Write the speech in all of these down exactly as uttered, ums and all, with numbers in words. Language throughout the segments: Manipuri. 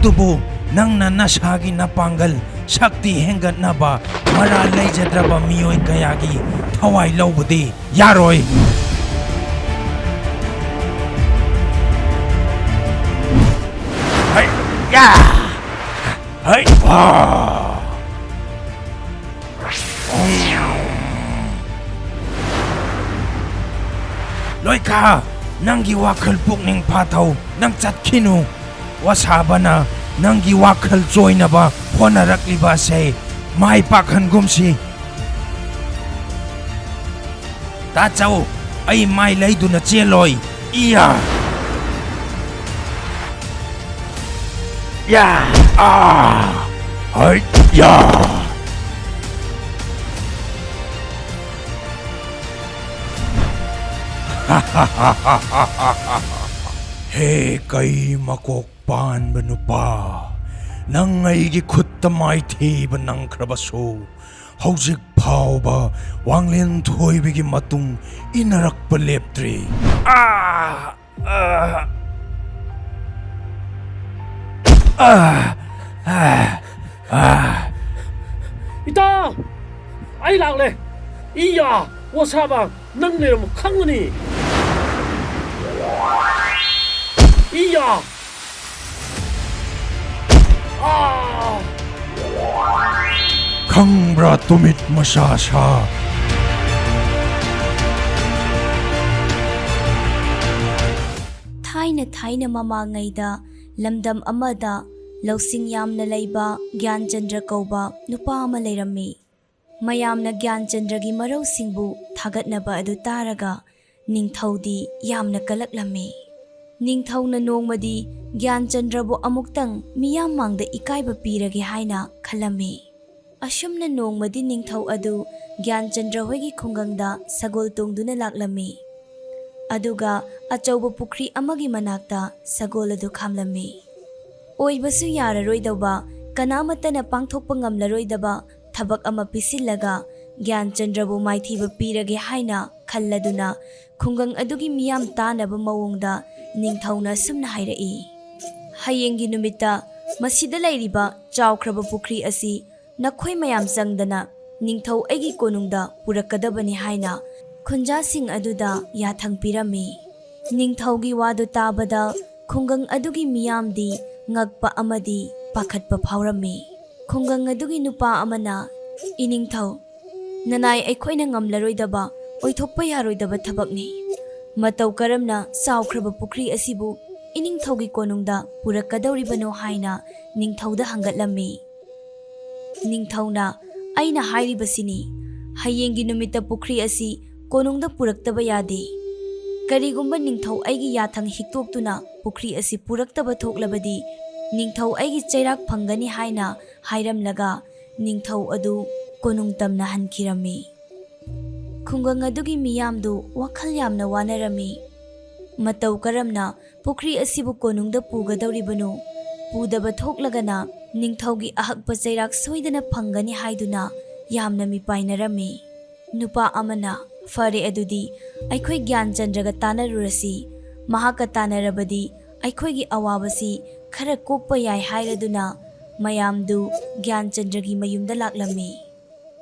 ꯑꯗꯨꯕꯨ ꯅꯪꯅ ꯅꯁꯥꯒꯤ ꯅꯄꯥꯡꯒꯜ, ꯁꯛꯇꯤ ꯍꯦꯟꯒꯠꯅꯕ ꯃꯔꯥꯜ ꯂꯩꯖꯗ꯭ꯔꯕ ꯃꯤꯑꯣꯏ ꯀꯌꯥꯒꯤ ꯊꯋꯥꯏ ꯂꯧꯕꯗꯤ ꯌꯥꯔꯣꯏ꯫ ꯍꯩ! ꯌꯥ! ꯍꯩ! ꯋꯥ! ꯂꯣꯏꯀꯥ, ꯅꯪꯒꯤ ꯋꯥꯈꯜ ꯄꯨꯛꯅꯤꯡ ꯐꯥꯊꯧ, ꯅꯪ ꯆꯠꯈꯤꯅꯨ꯫ ꯋꯥꯁꯥꯕꯅ ꯅꯪꯒꯤ ꯋꯥꯈꯜ ꯆꯣꯏꯅꯕ ꯍꯣꯠꯅꯔꯛꯂꯤꯕ ꯑꯁꯦ ꯃꯥꯏ ꯄꯥꯛꯍꯟꯒꯨꯝꯁꯤ꯫ ꯇꯥꯆꯧ, ꯑꯩ ꯃꯥꯏ ꯂꯩꯗꯨꯅ ꯆꯦꯜꯂꯣꯏ꯫ ꯏꯌꯥ! ꯌꯥ! ꯑꯥ! ꯍꯩ! ꯌꯥ! ꯍꯦ ꯀꯩ ꯃꯀꯣꯛ ꯄꯥꯟꯕ ꯅꯨꯄꯥ, ꯅꯪ ꯑꯩꯒꯤ ꯈꯨꯠꯇ ꯃꯥꯏꯊꯤꯕ ꯅꯪꯈ꯭ꯔꯕꯁꯨ, ꯍꯧꯖꯤꯛ ꯐꯥꯎꯕ ꯋꯥꯡꯂꯦꯟ ꯊꯣꯏꯕꯤꯒꯤ ꯃꯇꯨꯡ ꯏꯟꯅꯔꯛꯄ ꯂꯦꯞꯇ꯭ꯔꯤ꯫ ꯑꯥ! ꯑꯥ! ꯑꯥ! ꯑꯥ! ꯑꯥ! ꯏꯇꯥ! ꯑꯩ ꯂꯥꯛꯂꯦ! ꯏꯌꯥ! ꯋꯥꯁꯥꯕ! ꯅꯪ ꯂꯩꯔꯝꯕ ꯈꯪꯒꯅꯤ! ꯏꯌꯥ! ꯑꯥ! ꯈꯪꯕ꯭ꯔꯥ, ꯇꯨꯃꯤꯠ ꯃꯁꯥ ꯁꯥ? ꯊꯥꯏꯅ ꯊꯥꯏꯅ ꯃꯃꯥꯡꯉꯩꯗ ꯂꯝꯗꯝ ꯑꯃꯗ ꯂꯧꯁꯤꯡ ꯌꯥꯝꯅ ꯂꯩꯕ ꯒ꯭ꯌꯥꯟꯆꯟꯗ꯭ꯔ ꯀꯧꯕ ꯅꯨꯄꯥ ꯑꯃ ꯂꯩꯔꯝꯃꯤ꯫ ꯃꯌꯥꯝꯅ ꯒ꯭ꯌꯥꯟꯆꯟꯗ꯭ꯔꯒꯤ ꯃꯔꯧꯁꯤꯡꯕꯨ ꯊꯥꯒꯠꯅꯕ ꯑꯗꯨ ꯇꯥꯔꯒ ꯅꯤꯡꯊꯧꯗꯤ ꯌꯥꯝꯅ ꯀꯂꯛꯂꯝꯃꯤ꯫ ꯅꯤꯡꯊꯧꯅ ꯅꯣꯡꯃꯗꯤ ꯒ꯭ꯌꯥꯟꯆꯟꯗ꯭ꯔꯕꯨ ꯑꯃꯨꯛꯇꯪ ꯃꯤꯌꯥꯝ ꯃꯥꯡꯗ ꯏꯀꯥꯏꯕ ꯄꯤꯔꯒꯦ ꯍꯥꯏꯅ ꯈꯜꯂꯝꯃꯤ꯫ ꯑꯁꯨꯝꯅ ꯅꯣꯡꯃꯗꯤ ꯅꯤꯡꯊꯧ ꯑꯗꯨ ꯒ꯭ꯌꯥꯟꯆꯟꯗ꯭ꯔ ꯍꯣꯏꯒꯤ ꯈꯨꯡꯒꯪꯗ ꯁꯒꯣꯜ ꯇꯣꯡꯗꯨꯅ ꯂꯥꯛꯂꯝꯃꯤ꯫ ꯑꯗꯨꯒ ꯑꯆꯧꯕ ꯄꯨꯈ꯭ꯔꯤ ꯑꯃꯒꯤ ꯃꯅꯥꯛꯇ ꯁꯒꯣꯜ ꯑꯗꯨ ꯈꯥꯝꯂꯝꯃꯤ꯫ ꯑꯣꯏꯕꯁꯨ ꯌꯥꯔꯔꯣꯏꯗꯧꯕ, ꯀꯅꯥꯃꯠꯇꯅ ꯄꯥꯡꯊꯣꯛꯄ ꯉꯝꯂꯔꯣꯏꯗꯕ ꯊꯕꯛ ꯑꯃ ꯄꯤꯁꯤꯜꯂꯒ ꯒ꯭ꯌꯥꯟꯆꯟꯗ꯭ꯔꯕꯨ ꯃꯥꯏꯊꯤꯕ ꯄꯤꯔꯒꯦ ꯍꯥꯏꯅ ꯈꯜꯂꯗꯨꯅ ꯈꯨꯡꯒꯪ ꯑꯗꯨꯒꯤ ꯃꯤꯌꯥꯝ ꯇꯥꯅꯕ ꯃꯑꯣꯡꯗ ꯅꯤꯡꯊꯧꯅ ꯑꯁꯨꯝꯅ ꯍꯥꯏꯔꯛꯏ, "ꯍꯌꯦꯡꯒꯤ ꯅꯨꯃꯤꯠꯇ "ꯃꯁꯤꯗ ꯂꯩꯔꯤꯕ ꯆꯥꯎꯈ꯭ꯔꯕ ꯄꯨꯈ꯭ꯔꯤ ꯑꯁꯤ ꯅꯈꯣꯏ ꯃꯌꯥꯝ ꯆꯪꯗꯅ ꯅꯤꯡꯊꯧ ꯑꯩꯒꯤ ꯀꯣꯅꯨꯡꯗ ꯄꯨꯔꯛꯀꯗꯕꯅꯤ" ꯍꯥꯏꯅ ꯈꯨꯟꯖꯥꯁꯤꯡ ꯑꯗꯨꯗ ꯌꯥꯊꯪ ꯄꯤꯔꯝꯃꯤ꯫ ꯅꯤꯡꯊꯧꯒꯤ ꯋꯥꯗꯨ ꯇꯥꯕꯗ ꯈꯨꯡꯒꯪ ꯑꯗꯨꯒꯤ ꯃꯤꯌꯥꯝꯗꯤ ꯉꯛꯄ ꯑꯃꯗꯤ ꯄꯥꯈꯠꯄ ꯐꯥꯎꯔꯝꯃꯤ꯫ ꯈꯨꯡꯒꯪ ꯑꯗꯨꯒꯤ ꯅꯨꯄꯥ ꯑꯃꯅ, "ꯏꯅꯤꯡꯊꯧ, ꯅꯅꯥꯏ ꯑꯩꯈꯣꯏꯅ ꯉꯝꯂꯔꯣꯏꯗꯕ, ꯑꯣꯏꯊꯣꯛꯄ ꯌꯥꯔꯣꯏꯗꯕ ꯊꯕꯛꯅꯤ꯫ ꯃꯇꯧ ꯀꯔꯝꯅ ꯆꯥꯎꯈ꯭ꯔꯕ ꯄꯨꯈ꯭ꯔꯤ ꯑꯁꯤꯕꯨ ꯏꯅꯤꯡꯊꯧꯒꯤ ꯀꯣꯅꯨꯡꯗ ꯄꯨꯔꯛꯀꯗꯧꯔꯤꯕꯅꯣ ꯍꯥꯏꯅ ꯅꯤꯡꯊꯧꯗ ꯍꯪꯒꯠꯂꯝꯃꯤ꯫ ꯅꯤꯡꯊꯧꯅ, "ꯑꯩꯅ ꯍꯥꯏꯔꯤꯕꯁꯤꯅꯤ, ꯍꯌꯦꯡꯒꯤ ꯅꯨꯃꯤꯠꯇ ꯄꯨꯈ꯭ꯔꯤ ꯑꯁꯤ ꯀꯣꯅꯨꯡꯗ ꯄꯨꯔꯛꯇꯕ ꯌꯥꯗꯦ꯫ ꯀꯔꯤꯒꯨꯝꯕ ꯅꯤꯡꯊꯧ ꯑꯩꯒꯤ ꯌꯥꯊꯪ ꯍꯤꯛꯇꯣꯛꯇꯨꯅ ꯄꯨꯈ꯭ꯔꯤ ꯑꯁꯤ ꯄꯨꯔꯛꯇꯕ ꯊꯣꯛꯂꯕꯗꯤ ꯅꯤꯡꯊꯧ ꯑꯩꯒꯤ ꯆꯩꯔꯥꯛ ꯐꯪꯒꯅꯤ" ꯍꯥꯏꯅ ꯍꯥꯏꯔꯝꯂꯒ ꯅꯤꯡꯊꯧ ꯑꯗꯨ ꯀꯣꯅꯨꯡ ꯇꯝꯅ ꯍꯟꯈꯤꯔꯝꯃꯤ꯫ ꯈꯨꯡꯒꯪ ꯑꯗꯨꯒꯤ ꯃꯤꯌꯥꯝꯗꯨ ꯋꯥꯈꯜ ꯌꯥꯝꯅ ꯋꯥꯅꯔꯝꯃꯤ꯫ ꯃꯇꯧ ꯀꯔꯝꯅ ꯄꯨꯈ꯭ꯔꯤ ꯑꯁꯤꯕꯨ ꯀꯣꯅꯨꯡꯗ ꯄꯨꯒꯗꯧꯔꯤꯕꯅꯣ? ꯄꯨꯗꯕ ꯊꯣꯛꯂꯒꯅ ꯅꯤꯡꯊꯧꯒꯤ ꯑꯍꯛꯄ ꯆꯩꯔꯥꯛ ꯁꯣꯏꯗꯅ ꯐꯪꯒꯅꯤ ꯍꯥꯏꯗꯨꯅ ꯌꯥꯝꯅ ꯃꯤꯄꯥꯏꯅꯔꯝꯃꯤ꯫ ꯅꯨꯄꯥ ꯑꯃꯅ, "ꯐꯔꯦ, ꯑꯗꯨꯗꯤ ꯑꯩꯈꯣꯏ ꯒ꯭ꯌꯥꯟꯆꯟꯗ꯭ꯔꯒ ꯇꯥꯟꯅꯔꯨꯔꯁꯤ꯫ ꯃꯍꯥꯛꯀ ꯇꯥꯟꯅꯔꯕꯗꯤ ꯑꯩꯈꯣꯏꯒꯤ ꯑꯋꯥꯕꯁꯤ ꯈꯔ ꯀꯣꯛꯄ ꯌꯥꯏ" ꯍꯥꯏꯔꯗꯨꯅ ꯃꯌꯥꯝꯗꯨ ꯒ꯭ꯌꯥꯟꯆꯟꯗ꯭ꯔꯒꯤ ꯃꯌꯨꯝꯗ ꯂꯥꯛꯂꯝꯃꯤ꯫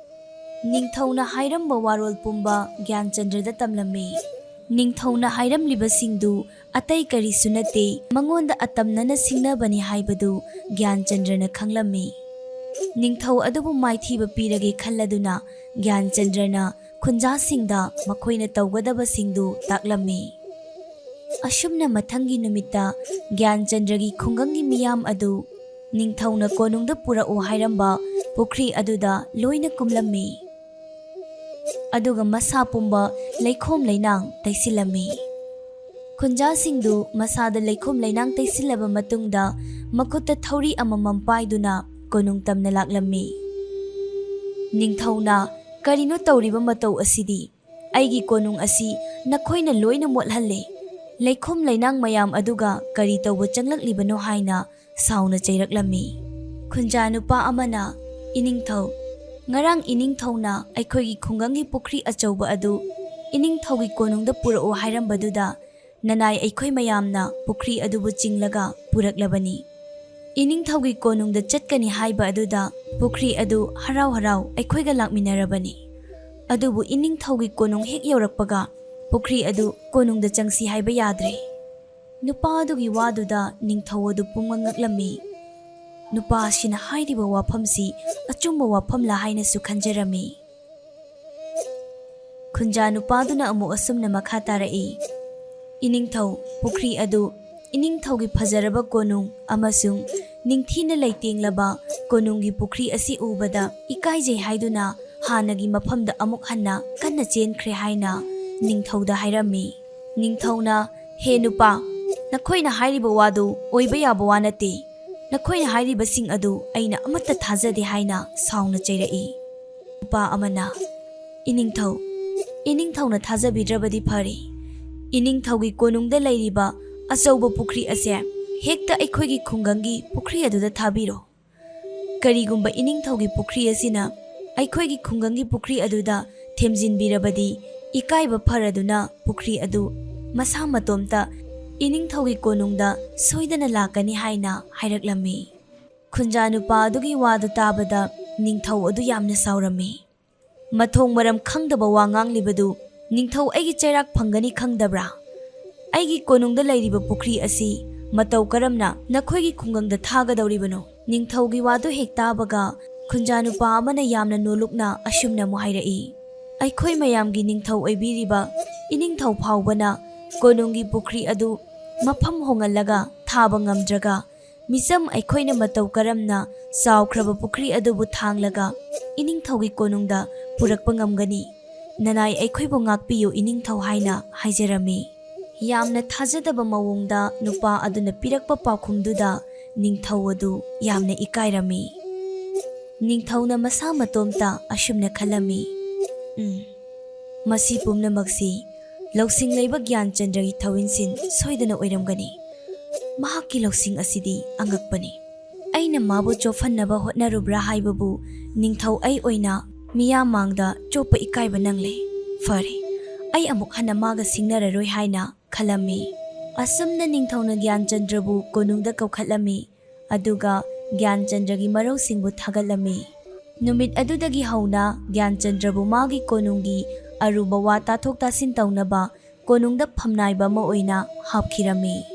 ꯅꯤꯡꯊꯧꯅ ꯍꯥꯏꯔꯝꯕ ꯋꯥꯔꯣꯜ ꯄꯨꯝꯕ ꯒ꯭ꯌꯥꯟꯆꯟꯗ꯭ꯔꯗ ꯇꯝꯂꯝꯃꯤ꯫ ꯅꯤꯡꯊꯧꯅ ꯍꯥꯏꯔꯝꯂꯤꯕꯁꯤꯡꯗꯨ ꯑꯇꯩ ꯀꯔꯤꯁꯨ ꯅꯠꯇꯦ, ꯃꯉꯣꯟꯗ ꯑꯇꯝꯅꯅ ꯁꯤꯡꯅꯕꯅꯤ ꯍꯥꯏꯕꯗꯨ ꯒ꯭ꯌꯥꯟꯆꯟꯗ꯭ꯔꯅ ꯈꯪꯂꯝꯃꯤ꯫ ꯅꯤꯡꯊꯧ ꯑꯗꯨꯕꯨ ꯃꯥꯏꯊꯤꯕ ꯄꯤꯔꯒꯦ ꯈꯜꯂꯗꯨꯅ ꯒ꯭ꯌꯥꯟꯆꯟꯗ꯭ꯔꯅ ꯈꯨꯟꯖꯥꯁꯤꯡꯗ ꯃꯈꯣꯏꯅ ꯇꯧꯒꯗꯕꯁꯤꯡꯗꯨ ꯇꯥꯛꯂꯝꯃꯤ꯫ ꯑꯁꯨꯝꯅ ꯃꯊꯪꯒꯤ ꯅꯨꯃꯤꯠꯇ ꯒ꯭ꯌꯥꯟꯆꯟꯗ꯭ꯔꯒꯤ ꯈꯨꯡꯒꯪꯒꯤ ꯃꯤꯌꯥꯝ ꯑꯗꯨ ꯅꯤꯡꯊꯧꯅ ꯀꯣꯅꯨꯡꯗ ꯄꯨꯔꯛꯎ ꯍꯥꯏꯔꯝꯕ ꯄꯨꯈ꯭ꯔꯤ ꯑꯗꯨꯗ ꯂꯣꯏꯅ ꯀꯨꯝꯂꯝꯃꯤ꯫ ꯑꯗꯨꯒ ꯃꯁꯥ ꯄꯨꯝꯕ ꯂꯩꯈꯣꯝ ꯂꯩꯅꯥꯡ ꯇꯩꯁꯤꯜꯂꯝꯃꯤ꯫ ꯈꯨꯟꯖꯥꯁꯤꯡꯗꯨ ꯃꯁꯥꯗ ꯂꯩꯈꯣꯝ ꯂꯩꯅꯥꯡ ꯇꯩꯁꯤꯜꯂꯕ ꯃꯇꯨꯡꯗ ꯃꯈꯨꯠꯇ ꯊꯧꯔꯤ ꯑꯃꯃꯝ ꯄꯥꯏꯗꯨꯅ ꯀꯣꯅꯨꯡ ꯇꯝꯅ ꯂꯥꯛꯂꯝꯃꯤ꯫ ꯅꯤꯡꯊꯧꯅ, "ꯀꯔꯤꯅꯣ ꯇꯧꯔꯤꯕ ꯃꯇꯧ ꯑꯁꯤꯗꯤ? ꯑꯩꯒꯤ ꯀꯣꯅꯨꯡ ꯑꯁꯤ ꯅꯈꯣꯏꯅ ꯂꯣꯏꯅ ꯃꯣꯠꯍꯜꯂꯦ꯫ ꯂꯩꯈꯣꯝ ꯂꯩꯅꯥꯡ ꯃꯌꯥꯝ ꯑꯗꯨꯒ ꯀꯔꯤ ꯇꯧꯕ ꯆꯪꯂꯛꯂꯤꯕꯅꯣ?" ꯍꯥꯏꯅ ꯁꯥꯎꯅ ꯆꯩꯔꯛꯂꯝꯃꯤ꯫ ꯈꯨꯟꯖꯥ ꯅꯨꯄꯥ ꯑꯃꯅ, "ꯏꯅꯤꯡꯊꯧ, ꯉꯔꯥꯡ ꯏꯅꯤꯡꯊꯧꯅ ꯑꯩꯈꯣꯏꯒꯤ ꯈꯨꯡꯒꯪꯒꯤ ꯄꯨꯈ꯭ꯔꯤ ꯑꯆꯧꯕ ꯑꯗꯨ ꯏꯅꯤꯡꯊꯧꯒꯤ ꯀꯣꯅꯨꯡꯗ ꯄꯨꯔꯛꯎ ꯍꯥꯏꯔꯝꯕꯗꯨꯗ ꯅꯅꯥꯏ ꯑꯩꯈꯣꯏ ꯃꯌꯥꯝꯅ ꯄꯨꯈ꯭ꯔꯤ ꯑꯗꯨꯕꯨ ꯆꯤꯡꯂꯒ ꯄꯨꯔꯛꯂꯕꯅꯤ꯫ ꯏꯅꯤꯡꯊꯧꯒꯤ ꯀꯣꯅꯨꯡꯗ ꯆꯠꯀꯅꯤ ꯍꯥꯏꯕ ꯑꯗꯨꯗ ꯄꯨꯈ꯭ꯔꯤ ꯑꯗꯨ ꯍꯔꯥꯎ ꯍꯔꯥꯎ ꯑꯩꯈꯣꯏꯒ ꯂꯥꯛꯃꯤꯟꯅꯔꯕꯅꯤ꯫ ꯑꯗꯨꯕꯨ ꯏꯅꯤꯡꯊꯧꯒꯤ ꯀꯣꯅꯨꯡ ꯍꯦꯛ ꯌꯧꯔꯛꯄꯒ ꯄꯨꯈ꯭ꯔꯤ ꯑꯗꯨ ꯀꯣꯅꯨꯡꯗ ꯆꯪꯁꯤ ꯍꯥꯏꯕ ꯌꯥꯗ꯭ꯔꯦ꯫ ꯅꯨꯄꯥ ꯑꯗꯨꯒꯤ ꯋꯥꯗꯨꯗ ꯅꯤꯡꯊꯧ ꯑꯗꯨ ꯄꯨꯡꯉꯛ ꯉꯛꯂꯝꯃꯤ꯫ ꯅꯨꯄꯥ ꯑꯁꯤꯅ ꯍꯥꯏꯔꯤꯕ ꯋꯥꯐꯝꯁꯤ ꯑꯆꯨꯝꯕ ꯋꯥꯐꯝꯂꯥ ꯍꯥꯏꯅꯁꯨ ꯈꯟꯖꯔꯝꯃꯤ꯫ ꯈꯨꯟꯖꯥ ꯅꯨꯄꯥꯗꯨꯅ ꯑꯃꯨꯛ ꯑꯁꯨꯝꯅ ꯃꯈꯥ ꯇꯥꯔꯛꯏ, "ꯏꯅꯤꯡꯊꯧ, ꯄꯨꯈ꯭ꯔꯤ ꯑꯗꯨ ꯏꯅꯤꯡꯊꯧꯒꯤ ꯐꯖꯔꯕ ꯀꯣꯅꯨꯡ ꯑꯃꯁꯨꯡ ꯅꯤꯡꯊꯤꯅ ꯂꯩꯇꯦꯡꯂꯕ ꯀꯣꯅꯨꯡꯒꯤ ꯄꯨꯈ꯭ꯔꯤ ꯑꯁꯤ ꯎꯕꯗ ꯏꯀꯥꯏꯖꯩ ꯍꯥꯏꯗꯨꯅ ꯍꯥꯟꯅꯒꯤ ꯃꯐꯝꯗ ꯑꯃꯨꯛ ꯍꯟꯅ ꯀꯟꯅ ꯆꯦꯟꯈ꯭ꯔꯦ" ꯍꯥꯏꯅ ꯅꯤꯡꯊꯧꯗ ꯍꯥꯏꯔꯝꯃꯤ꯫ ꯅꯤꯡꯊꯧꯅ, "ꯍꯦ ꯅꯨꯄꯥ, ꯅꯈꯣꯏꯅ ꯍꯥꯏꯔꯤꯕ ꯋꯥꯗꯨ ꯑꯣꯏꯕ ꯌꯥꯕ ꯋꯥ ꯅꯠꯇꯦ꯫ ꯅꯈꯣꯏꯅ ꯍꯥꯏꯔꯤꯕꯁꯤꯡ ꯑꯗꯨ ꯑꯩꯅ ꯑꯃꯠꯇ ꯊꯥꯖꯗꯦ" ꯍꯥꯏꯅ ꯁꯥꯎꯅ ꯆꯩꯔꯛꯏ꯫ ꯅꯨꯄꯥ ꯑꯃꯅ, "ꯏꯅꯤꯡꯊꯧ, ꯏꯅꯤꯡꯊꯧꯅ ꯊꯥꯖꯕꯤꯗ꯭ꯔꯕꯗꯤ ꯐꯔꯦ꯫ ꯏꯅꯤꯡꯊꯧꯒꯤ ꯀꯣꯅꯨꯡꯗ ꯂꯩꯔꯤꯕ ꯑꯆꯧꯕ ꯄꯨꯈ꯭ꯔꯤ ꯑꯁꯦ ꯍꯦꯛꯇ ꯑꯩꯈꯣꯏꯒꯤ ꯈꯨꯡꯒꯪꯒꯤ ꯄꯨꯈ꯭ꯔꯤ ꯑꯗꯨꯗ ꯊꯥꯕꯤꯔꯣ꯫ ꯀꯔꯤꯒꯨꯝꯕ ꯏꯅꯤꯡꯊꯧꯒꯤ ꯄꯨꯈ꯭ꯔꯤ ꯑꯁꯤꯅ ꯑꯩꯈꯣꯏꯒꯤ ꯈꯨꯡꯒꯪꯒꯤ ꯄꯨꯈ꯭ꯔꯤ ꯑꯗꯨꯗ ꯊꯦꯝꯖꯤꯟꯕꯤꯔꯕꯗꯤ, ꯏꯀꯥꯏꯕ ꯐꯔꯗꯨꯅ ꯄꯨꯈ꯭ꯔꯤ ꯑꯗꯨ ꯃꯁꯥ ꯃꯇꯣꯝꯇ ꯏꯅꯤꯡꯊꯧꯒꯤ ꯀꯣꯅꯨꯡꯗ ꯁꯣꯏꯗꯅ ꯂꯥꯛꯀꯅꯤ" ꯍꯥꯏꯅ ꯍꯥꯏꯔꯛꯂꯝꯃꯤ꯫ ꯈꯨꯟꯖꯥ ꯅꯨꯄꯥ ꯑꯗꯨꯒꯤ ꯋꯥꯗꯨ ꯇꯥꯕꯗ ꯅꯤꯡꯊꯧ ꯑꯗꯨ ꯌꯥꯝꯅ ꯁꯥꯎꯔꯝꯃꯤ꯫ "ꯃꯊꯣꯡ ꯃꯔꯝ ꯈꯪꯗꯕ ꯋꯥ ꯉꯥꯡꯂꯤꯕꯗꯨ ꯅꯤꯡꯊꯧ ꯑꯩꯒꯤ ꯆꯩꯔꯥꯛ ꯐꯪꯒꯅꯤ ꯈꯪꯗꯕ꯭ꯔꯥ? ꯑꯩꯒꯤ ꯀꯣꯅꯨꯡꯗ ꯂꯩꯔꯤꯕ ꯄꯨꯈ꯭ꯔꯤ ꯑꯁꯤ ꯃꯇꯧ ꯀꯔꯝꯅ ꯅꯈꯣꯏꯒꯤ ꯈꯨꯡꯒꯪꯗ ꯊꯥꯒꯗꯧꯔꯤꯕꯅꯣ?" ꯅꯤꯡꯊꯧꯒꯤ ꯋꯥꯗꯨ ꯍꯦꯛ ꯇꯥꯕꯒ ꯈꯨꯟꯖꯥ ꯅꯨꯄꯥ ꯑꯃꯅ ꯌꯥꯝꯅ ꯅꯣꯜꯂꯨꯛꯅ ꯑꯁꯨꯝꯅ ꯑꯃꯨꯛ ꯍꯥꯏꯔꯛꯏ, "ꯑꯩꯈꯣꯏ ꯃꯌꯥꯝꯒꯤ ꯅꯤꯡꯊꯧ ꯑꯣꯏꯕꯤꯔꯤꯕ ꯏꯅꯤꯡꯊꯧ ꯐꯥꯎꯕꯅ ꯀꯣꯅꯨꯡꯒꯤ ꯄꯨꯈ꯭ꯔꯤ ꯑꯗꯨ ꯃꯐꯝ ꯍꯣꯡꯍꯜꯂꯒ ꯊꯥꯕ ꯉꯝꯗ꯭ꯔꯒ, ꯃꯤꯆꯝ ꯑꯩꯈꯣꯏꯅ ꯃꯇꯧ ꯀꯔꯝꯅ ꯆꯥꯎꯈ꯭ꯔꯕ ꯄꯨꯈ꯭ꯔꯤ ꯑꯗꯨꯕꯨ ꯊꯥꯡꯂꯒ ꯏꯅꯤꯡꯊꯧꯒꯤ ꯀꯣꯅꯨꯡꯗ ꯄꯨꯔꯛꯄ ꯉꯝꯒꯅꯤ? ꯅꯅꯥꯏ ꯑꯩꯈꯣꯏꯕꯨ ꯉꯥꯛꯄꯤꯌꯨ ꯏꯅꯤꯡꯊꯧ" ꯍꯥꯏꯅ ꯍꯥꯏꯖꯔꯝꯃꯤ꯫ ꯌꯥꯝꯅ ꯊꯥꯖꯗꯕ ꯃꯑꯣꯡꯗ ꯅꯨꯄꯥ ꯑꯗꯨꯅ ꯄꯤꯔꯛꯄ ꯄꯥꯎꯈꯨꯝꯗꯨꯗ ꯅꯤꯡꯊꯧ ꯑꯗꯨ ꯌꯥꯝꯅ ꯏꯀꯥꯏꯔꯝꯃꯤ꯫ ꯅꯤꯡꯊꯧꯅ ꯃꯁꯥ ꯃꯇꯣꯝꯇ ꯑꯁꯨꯝꯅ ꯈꯜꯂꯝꯃꯤ, "ꯎꯝ, ꯃꯁꯤ ꯄꯨꯝꯅꯃꯛꯁꯤ ꯂꯧꯁꯤꯡ ꯂꯩꯕ ꯒ꯭ꯌꯥꯟꯆꯟꯗ꯭ꯔꯒꯤ ꯊꯧꯏꯟꯁꯤꯟ ꯁꯣꯏꯗꯅ ꯑꯣꯏꯔꯝꯒꯅꯤ꯫ ꯃꯍꯥꯛꯀꯤ ꯂꯧꯁꯤꯡ ꯑꯁꯤꯗꯤ ꯑꯉꯛꯄꯅꯤ꯫ ꯑꯩꯅ ꯃꯥꯕꯨ ꯆꯣꯞꯍꯟꯅꯕ ꯍꯣꯠꯅꯔꯨꯕ꯭ꯔꯥ ꯍꯥꯏꯕꯕꯨ ꯅꯤꯡꯊꯧ ꯑꯩ ꯑꯣꯏꯅ ꯃꯤꯌꯥꯝ ꯃꯥꯡꯗ ꯆꯣꯞꯄ ꯏꯀꯥꯏꯕ ꯅꯪꯂꯦ꯫ ꯐꯔꯦ, ꯑꯩ ꯑꯃꯨꯛ ꯍꯟꯅ ꯃꯥꯒ ꯁꯤꯡꯅꯔꯔꯣꯏ" ꯍꯥꯏꯅ ꯈꯜꯂꯝꯃꯤ꯫ ꯑꯁꯨꯝꯅ ꯅꯤꯡꯊꯧꯅ ꯒ꯭ꯌꯥꯟꯆꯟꯗ꯭ꯔꯕꯨ ꯀꯣꯅꯨꯡꯗ ꯀꯧꯈꯠꯂꯝꯃꯤ꯫ ꯑꯗꯨꯒ ꯒ꯭ꯌꯥꯟꯆꯟꯗ꯭ꯔꯒꯤ ꯃꯔꯧꯁꯤꯡꯕꯨ ꯊꯥꯒꯠꯂꯝꯃꯤ꯫ ꯅꯨꯃꯤꯠ ꯑꯗꯨꯗꯒꯤ ꯍꯧꯅ ꯒ꯭ꯌꯥꯟꯆꯟꯗ꯭ꯔꯕꯨ ꯃꯥꯒꯤ ꯀꯣꯅꯨꯡꯒꯤ ꯑꯔꯨꯕ ꯋꯥ ꯇꯥꯊꯣꯛ ꯇꯥꯁꯤꯟ ꯇꯧꯅꯕ ꯀꯣꯅꯨꯡꯗ ꯐꯝꯅꯥꯏꯕ ꯑꯃ ꯑꯣꯏꯅ ꯍꯥꯞꯈꯤꯔꯝꯃꯤ꯫